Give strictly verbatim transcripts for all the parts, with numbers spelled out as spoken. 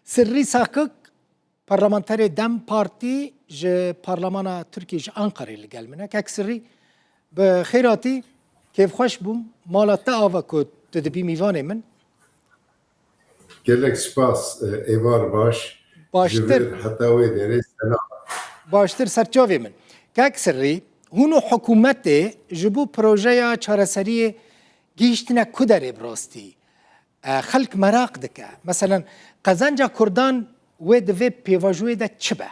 Sirrî Sakik, parlamenterê DEM Partî ji Parlemana Tirkiyê ji Ankarê li gel min e. Kek Sirrî, bi xêr hatî, kêfxweş bûm. Mala te ava ku tu dibî mîvanê min. Gelek spas, e, êvar baş. Baştir. Ji vir heta wê derê selam. Baştir serçavê min. Kek Sirrî, hûn û hikûmetê ji bo projeya çareseriyê gihîştine ku derê bi rastî? E, xelk meraq dike. Meselen, qezenca Kurdan wê di vê pêvajoyê de çi be?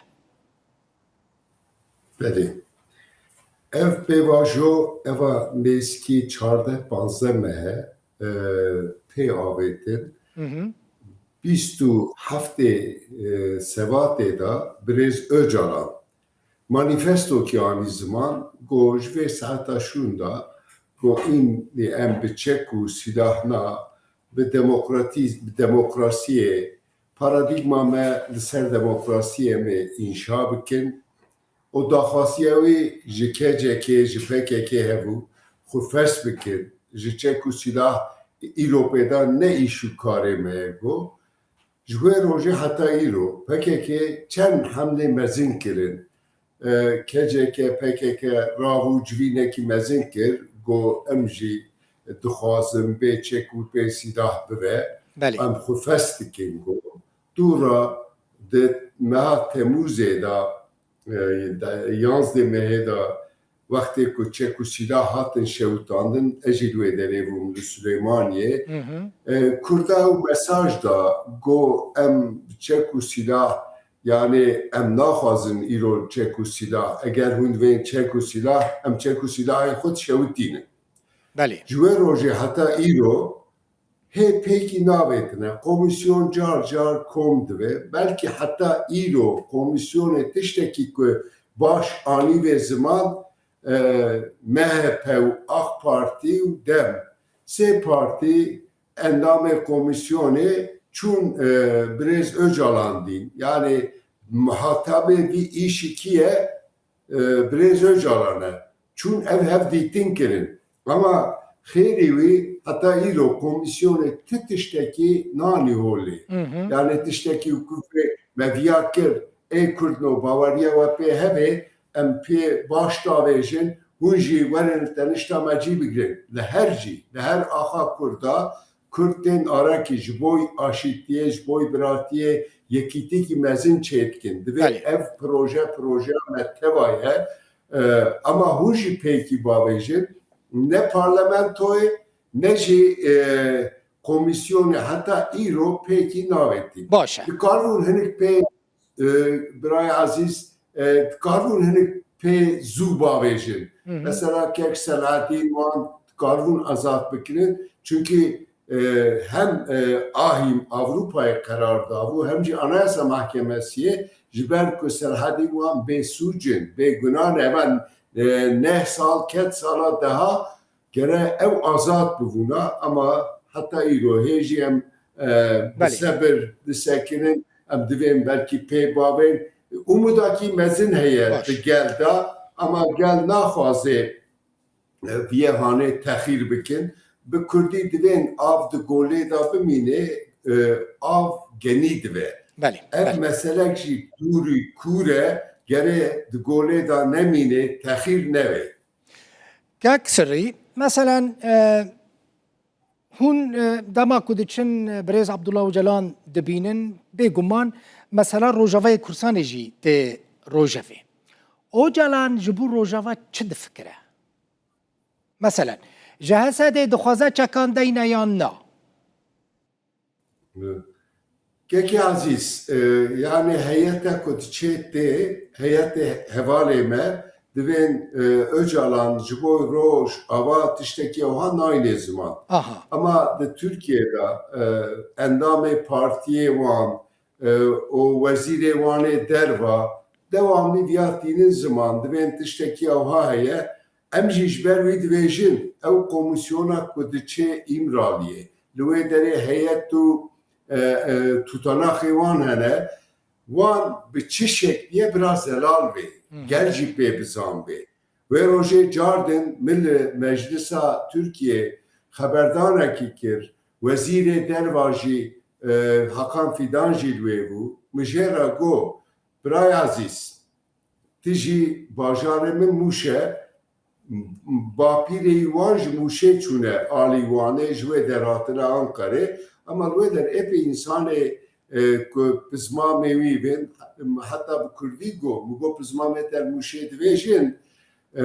Belê. Ev pêvajo, eva nêzîkî çardeh panzdeh meh e, tê avêtin. Hı hı. Bîst û heftê, e, Sevatê de birêz Ocalan manîfestokî anî ziman, got, ji vê saeta şûnda, got, înî em bi çek û sîlahna, bi demokratîz-, bi demokrasiyê, paradîgma me li ser demokrasiyê em ê înşa bikin. Û daxwastiya wî ji K C K, ji P K K hebû, xwe fes bikin, ji çek û sîlah îro pêdan ne îş û karê me ye, got. Ji wê rojê heta îro P K K çend hemlê mezin kirin. E, K C K, P K K rav û civînekî mezin kir, got, em jî dixwazin bê çek û bê sîlah bibe. Belê. Em xwe fes dikin, got. Dû re di meha Temûzê de, e, de, yanzdê mehê de, wextê ku çek û sîlah hatin şewitandin, ez jî li wê derê bûm, li Silêmaniyê. Hı hı. E, Kurda ew mesaj da, got, em çek û sîlah, yanî em naxwazin îro çek û sîlah. Eger hûn divên çek û sîlah, em çek û sîlahê xwe dişewitînin. Belê. Ji wê rojê heta îro hê pêkî navêtine. Komîsyon car car kom dibe. Belkî heta îro komîsyonê tiştekî ku baş anî vê ziman, e, M H P û AK Partî û DEM, sê partî endamê komîsyonê çûn, e, birêz Ocalan dîn. Yanî muhatabê vî îşî kî ye? E, birêz Ocalan e. Çûn ev hevdîtin kirin. Ama xêrî wî heta îro komîsyonê ti tiştekî nanî holê. Hı hı. Yanî tiştekî ku vê me viya kir, ê Kurdno, baweriya we pê hebe, em pê baş davêjin, hûn jî werin li tenişta me cî bigrin. Li her cî, li her axa Kurda, Kurd tên arekî ji bo aşîtiyê, ji bo biratiyê, yekîtîkî mezin çêdikin. Divê Belê. ev proje, projeya me teva ye. E, ama hûn jî pêkî bavêjin, ne parlamentoyê, ne jî, e, komîsyonê heta îro pêkî navêtî. Baş e. Dikaribûn hinik pê, e, birayê ezîz, e, dikaribûn hinik pê zû bavêjin. Hı hı. Mesela kek Selahattin wan dikaribûn azad bikirin. Çunkî, e, hem, e, ahîm Avrupayê qerar dabû, hem jî Anayasa Mahkemesiyê, ji ber ku Selahattin wan bêsûc in, bêgunan, evan, e, neh sal, ket sala deha, gere ew azad bibûna, ama heta îro hê jî em, e, bi Belê. sebir disekinin, em divên belkî pê bavên. Umudakî mezin heye Baş. di gel de, ama gel naxwaze, e, viyê hanê texîr bikin. Bi kurdî divên av di golê de bimîne, e, av genî dibe. Belê, Ev belê. meselek jî dûrî kûr e, gere di golê de nemîne, texîr nebe. Kek Sirrî, meselen, e, hûn, e, dema ku diçin, e, birêz Abdullah Ocalan dibînin, bêguman mesela Rojavayê Kurdistanê jî tê rojevê. Ocalan ji bo Rojava çi difikire? Meselen, ji H S D'ê dixwaze çekan deyne yan na? Kekê Ezîz, e, yanî heyete ku diçê tê, heyetê hevalê me, divên, e, Ocalan ji bo roj, ava tiştekî ewha nayne ziman. Aha. Ama di Tirkiyê de, e, endamê partiyê wan, e, û wezîrê wan ê derva dewamlî viya tînin ziman, divên tiştekî ewha heye. Em jî ji ber wî dibêjin, ew komîsyona ku diçe Îmraliyê, li wê derê heyet û, e, e, tutanaxê wan hene, wan bi çi şekliyê bira zelal bê, Hı hı. gel jî pê bizan bê. Wê rojê cardin min li Meclisa Tirkiyê xeberdanekî kir, wezîrê derva jî e, Hakan Fidan jî li wê bû. Min jê re got, Birayê ezîz, tu jî bajarê min Mûş e, bapîrê wan ji Mûşê çûne alî Wanê, ji wê der hatine Anqerê. Ema li wê der epey însanê, e, ku bi zimamê wî bên, heta bi kurdî got, min got, bi zimamê te li Mûşê dibêjin, e,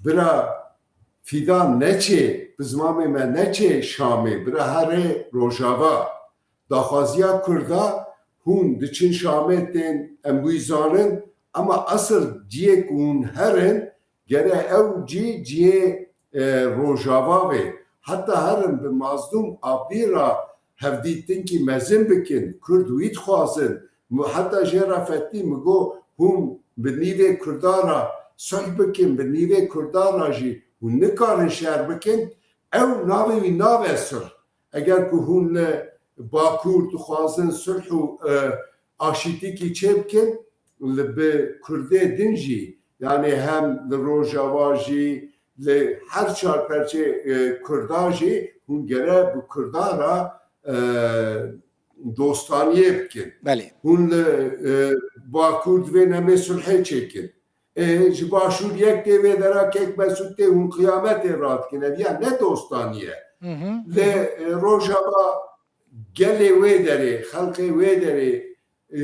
bira Fidan neçê, bi zimamê me neçê Şamê, bira herê Rojava. Daxwaziya Kurda, hûn diçin Şamê tên, em wî zanin, ema esil ciyê ku hûn herin, gere ew cî ciyê, e, Rojava bê. Heta herin bi Mazlûm Abdî re hevdîtinkî mezin bikin, Kurd wî dixwazin. Min heta jê re fetî, min got, hûn bi nîvê Kurda re sulh bikin, bi nîvê Kurda re jî hûn nikarin şer bikin, ew navê wî nabe sulh. Eger ku hûn li Bakur dixwazin sulh û, e, aşîtîkî çêbikin, li bi Kurdê din jî, yanî hem li Rojava jî, li her çar perçê, e, Kurda jî hûn gere bi Kurda re, e, dostaniyê bikin. Belê. Hûn li, e, Bakur divên em ê sulhê çêkin. E, ji Başûr yek tê vê dera kek Mesûd tê hûn qiyametê radikin. Ev ya ne dostanî ye. Hı hı. Lê, e, Rojava gelê wê derê, xelkê wê derê, e,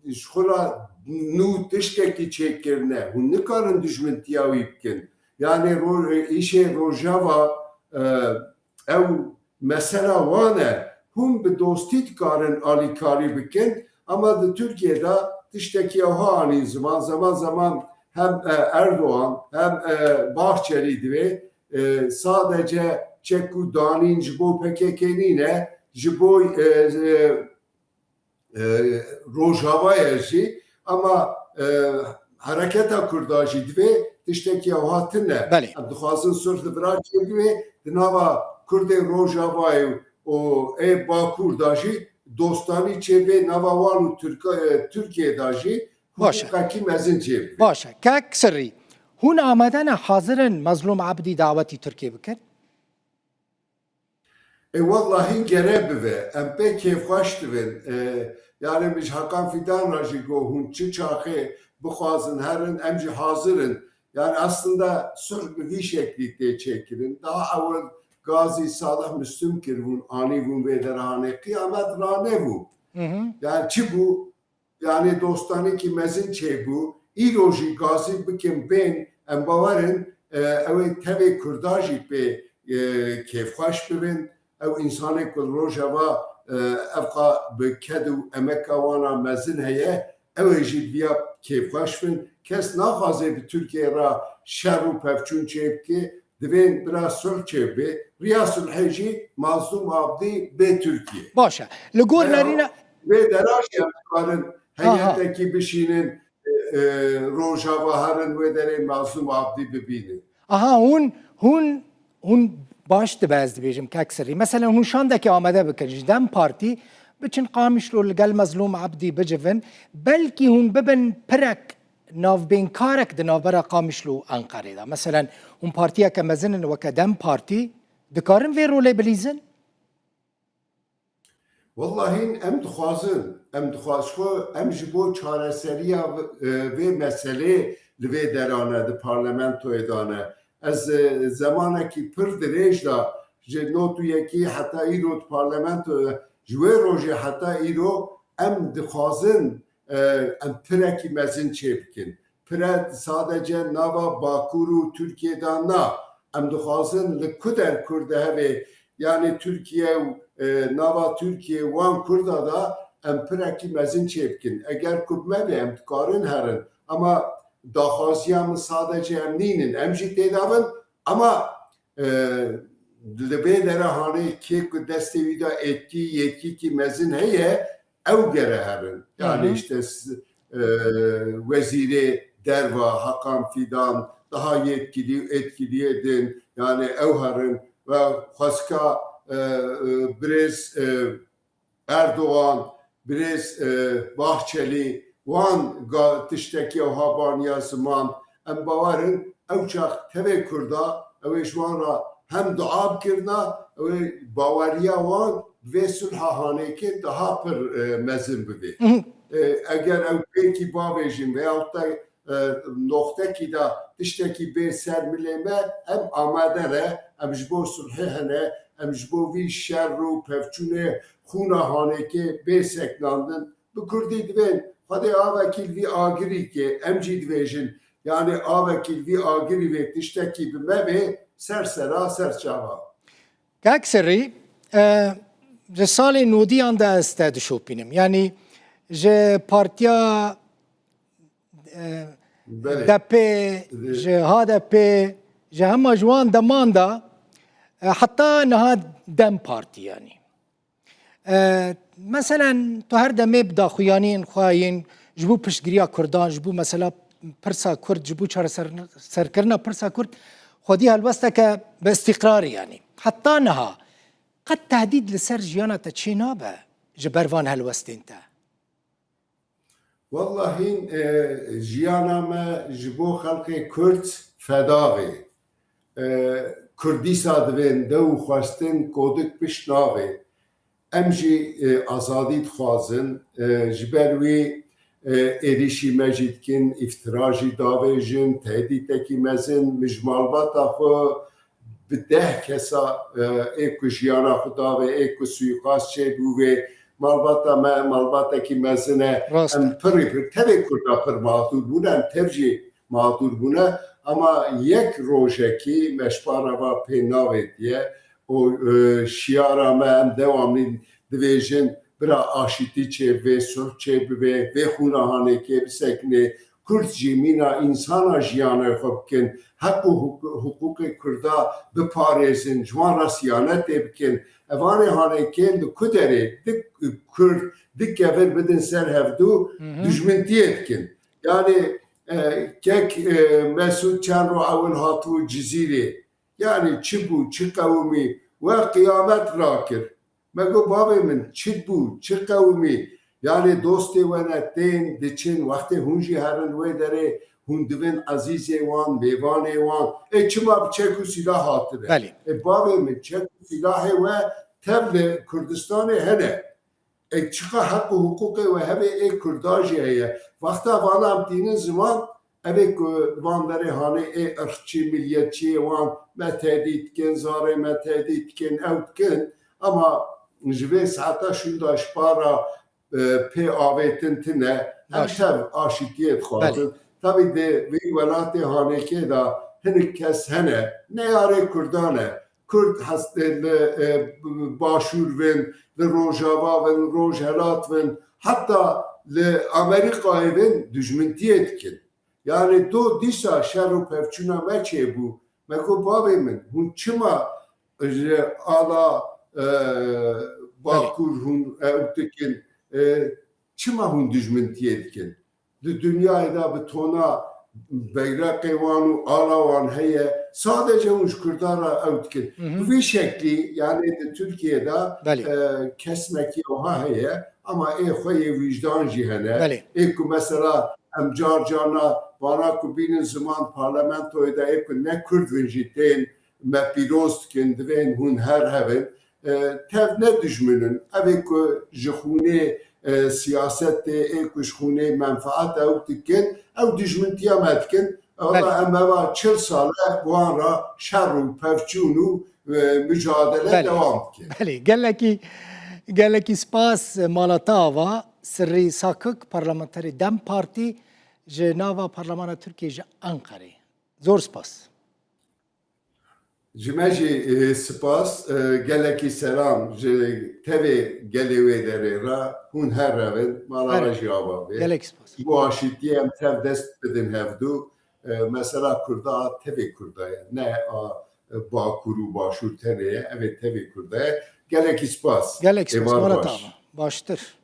ji xwe re nû tiştekî çêkirine. Hûn nikarin dijmintiya wî bikin. Yanî ro-, e, îşê Rojava, e, ew mesela wan e. Hûn bi dostî dikarin alîkarî bikin, ama di Tirkiyê de tiştekî ew anîn ziman. Zeman zeman hem, e, Erdogan hem, e, Bahçelî divê, e, sadece çek û danîn ji bo P K K nîne, ji bo, e, e, e, Rojavayê jî, ama, e, hereketa Kurda jî divê tiştekî ew hatine. Belê. Em dixwazin sulh li vira çêbibe, di nava Kurdê Rojavayê û ê Bakur de jî dostanî çêbe, nava wan û Tirka-, e, Tirkiyê de jî Baş e. Hukukekî mezin çêbibe. Baş e. Kek Sirrî, hûn amade ne, hazir in Mezlûm Ebdî dawetî Tirkiyê bikin? E, wellahî gere bibe. Em pê kêfxweş dibin. E, yani min ji Hakan Fidan re jî got, hûn çi çaxê bixwazin herin, em jî hazir in. Yani aslında sulh bi vî şeklî tê çêkirin. Daha ewil gazî Salih Müslüm kiribûn, anîbûn vê dera hanê. Qiyamet ranebû. Hı hı. Yani çi bû? Yani dostanekî mezin çêbû. Îro jî gazî bikin bên, em bawer in, e, ew ê tevê Kurda jî pê, e, kêfxweş bibin. Ew însanê ku li Rojava, e, evqa bi ked û emeka wana mezin heye, ew ê jî viya kêfxweş bin. Kes naxwaze bi Tirkiyê re şer û pevçûn çêbike. Divên bira sulh çêbibe. Riya sulhê jî Mazlûm Abdî bê Tirkiyê. Baş e. Li gor Veya nerîna vê dera jî em dikarin Ha, ha. heyetekî bişînin, e, e, Rojava herin wê derê Mazlûm Abdî bibînin. Aha, hûn, hûn, hûn baş dibe, ez dibêjim, kek Sirrî. Mesela hûn şandekê amade bikin ji DEM Partî, biçin Qamişlo li gel Mezlûm Abdî bicivin, belkî hûn bibin pirek navbênkarek di navbera Qamişlo û Enqerê de. Meselen, hûn partiyeke mezin in weke DEM Partî, dikarin vê rolê bilîzin? Wellahî em dixwazin, em dixwaz-, xwe, em ji bo çareseriya v-, e, vê meselê li vê derane di parlamentoyê de ne. Ez, e, zemanekî pir dirêj de ji not û yekî heta îro di parlamentoyê de, ji wê rojê heta îro em dixwazin, e, em pirekî mezin çêbikin. Pire sadece nava Bakur û Tirkiyê de na. Em dixwazin li ku der Kurd de hebe, yani Tirkiye û, e, nava Tirkiye wan Kurda de em pirekî mezin çêbikin. Eger ku me be em dikarin herin. Ama daxwaziya min sadece em nînin. Em jî têdavin. Ama, e, li vê dera hanê kê ku destê wî de etkî, yetkîkî mezin heye, ew gere herin. Yani Hı hı. işte s-, e, wezîrê derva Hakan Fidan, daha yetkili, etkiliye din, yani ew herin ve xweska, e, e, birêz, e, Erdogan, birêz, e, Bahçeli, wan ga-, tiştekî ew habaniya ziman, em bawer in, ew çax tevê Kurda, ew ê ji wan re hem dua bikirina, ew ê baweriya wan vê sulha hanêkê daha pir, e, mezin bibê. Mhm. E, eger ew pêkî bavêjin veyahut da, e, noxtekî da tiştekî bê ser milê me, em amade ne, em ji bo sulhê hene, em ji bo vî şer û pevçûnê xûna hanêkê bê seknandin. Bi kurdî divên Xwedê avekî li vî agirî ke em jî divêjin, yanî avekî li vî agirî vê tiştekî bi me bê ser sera ser çava. Kak Serî, e, ji salê nodiyan de ez te dişopînim. Yanî ji partiya, e, Belê. D P, Di- ji H D P, ji hema ji wan deman de, e, heta niha DEM Partî yanî. E, meselen, tu her demê bi daxuyaniyên xwe yên ji bo piştgiriya Kurdan, ji bo mesela pirsa Kurd, ji bo çareser-, serkirina pirsa Kurd, xwedî helwesteke bi îstîqrarî yanî. Heta niha qet tehdîd li ser jiyana te çênabe ji ber van helwestên te? Wallahî, e, jiyana me ji bo xelkê Kurd fedaxê. E, Kurd dîsa divên dew û xwestin kodik pişt navê. Em jî, e, azadî dixwazin. E, ji ber wî, e, êrîşî me jî dikin, îftira jî davêjin, tehdîtekî mezin. Min ji malbata xwe bi deh kesa, e, ê ku jiyana xwe dave, ê ku suîqas çêbû vê malbata me, malbatekî mezin e. Rast e. Em pirî pir, tevê Kurda pir maqdûr bûne, em tev jî maqdûr bûne. Ama yek rojekî me ji para va pê navêtiye û, e, şiyara me em dewamlî divêjin, bira aşîtî çêbibe, sulh çêbibe, vê xûna hanêkê bisekine, Kurd jî mîna însana jiyanê xwe bikin, heq û huk-, hiqûqê Kurda biparêzin, ji wan re siyanetê bikin. Evanê hanêkê li ku derê di Kurd, di kevir bidin ser hevdû, Hı hı. dijmintiyê dikin. Yani, e, kek, e, Mesûd çend roj ewil hatibû Cizîrê. Yani çi bû, çi qewimî, we qiyamet rakir. Me got, bavê min, çi bû, çi qewimî? Yanê dostê we ne tên, diçin, wextê hûn jî herin wê derê, hûn divin ezîzê wan, mêvanê wan. Ê çima bi çek û sîlah hatine? Belê. Ê bavê min, çek û sîlahê we tev li Kurdistanê hene. Ê çiqa heq û hiqûqê we hebe ê Kurda jî heye. Wexta vana em tînin ziman, Ev ê ku van derê hanê ê irqçî, miliyetçiyê wan me tehdît dikin, zarê me tehdît dikin, ew dikin. Ama ji vê saeta şûnda ji para, e, pê avêtin tine, em Baş. tev aşîtiyê dixwazin. Belê. Tabî di vî welatê hanêkê de hinek kes hene, neyarê Kurdan e. Kurd hes-, li, e, başûr vin, li rojava vin, rojhelat vin, heta li Amerîkayê vin dijmintiyê dikin. Yani do dîsa şer û pevçûna me çêbû. Me got, bavê min, hûn çima ji ala, e, Bakur hûn ew dikin, e, çima hûn dijmintiyê dikin? Di dinyayê de bi tona beyreqê wan û ala wan heye, sadece hûn ji Kurdan re ew dikin. Hı hı. Bi vî şeklî, yani di Tirkiyê de, Belê. e, kesmekî wiha heye, ama ê xwe yê wîjdan jî hene. Belê. Ê ku mesela em car carna vana ku bînin ziman parlamentoyê de ê ku ne Kurd vin jî tên me pîroz dikin, divên hûn her hevin. E, tev ne dijmin in. Ev ê ku ji xûnê, e, siyasetê, ê ku ji xûnê menfaet ew dikin, ew dijmintiya me dikin. Wala Belê. em eva çil sal e wan re şer û pevçûn û, e, mücadele Belê. dewam dikin. Belê, gelekî, gelekî spas mala te ava, Sirrî Sakik, parlamenterê DEM Partî ji nava Parlemana Tirkiyê ji Enqerê. Zor spas. Ji me jî, e, spas, e, gelekî selam ji tevê gelê wê derê re, hûn her revin, mala Her we jî ava bê. Gelek spas. Ji bo aşîtiyê em tev dest bidin hevdû. E, mesela Kurda tevê Kurda ye, ne a, e, Bakur û Başûr tenê ye, ev ê tevê Kurda ye. Gelekî spas. Gelek spas, Êvar mala baş. te ava. Baştir.